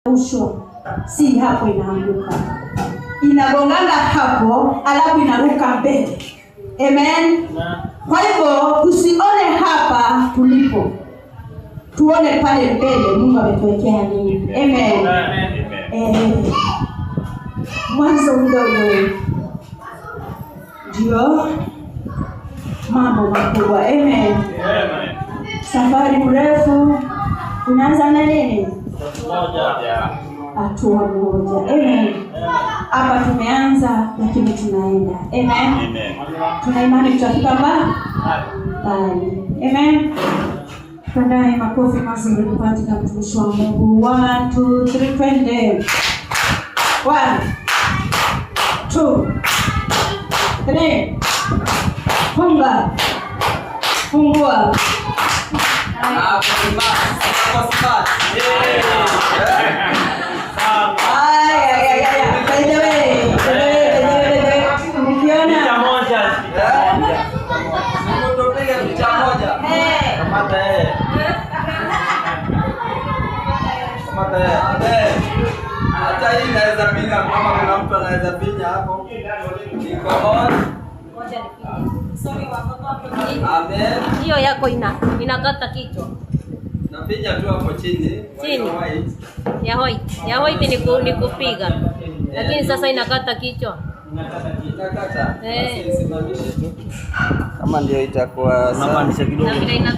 Rushwa si hapo inaanguka, inagonganga hapo, alafu inaruka mbele. Amen. Kwa hivyo tusione hapa tulipo, tuone pale mbele Mungu ametuwekea nini. Amen. Eh, mwanzo mdogo ndio mambo makubwa. Amen. Safari mrefu unaanza na nini? Hatua moja. Amen. Hapa tumeanza lakini tunaenda. Amen. Tuna imani tutafika mbali. Amen. Tuandae makofi mazuri kwa ajili ya mtumishi wa Mungu. One, two, three, twende. One, two, three. Funga. Fungua. Ah, kwa smart. Ay, ay, ay, ay. By the way, by the way, by the way, by the way. Ukiona Tupige picha moja. Kamata yeye. Kamata yeye. Hata hii inaweza piga kama kuna mtu anaweza piga hapo. Iko on. Amen. Hiyo yako inakata kichwa. Napiga tu hapo chini. Chini. White. Ya white. Ya white ni kupiga. Lakini sasa inakata kichwa. Inakata. Eh. Basi isimamishe tu. Kama ndio itakuwa sawa. Unapandisha kidogo. Na vile ina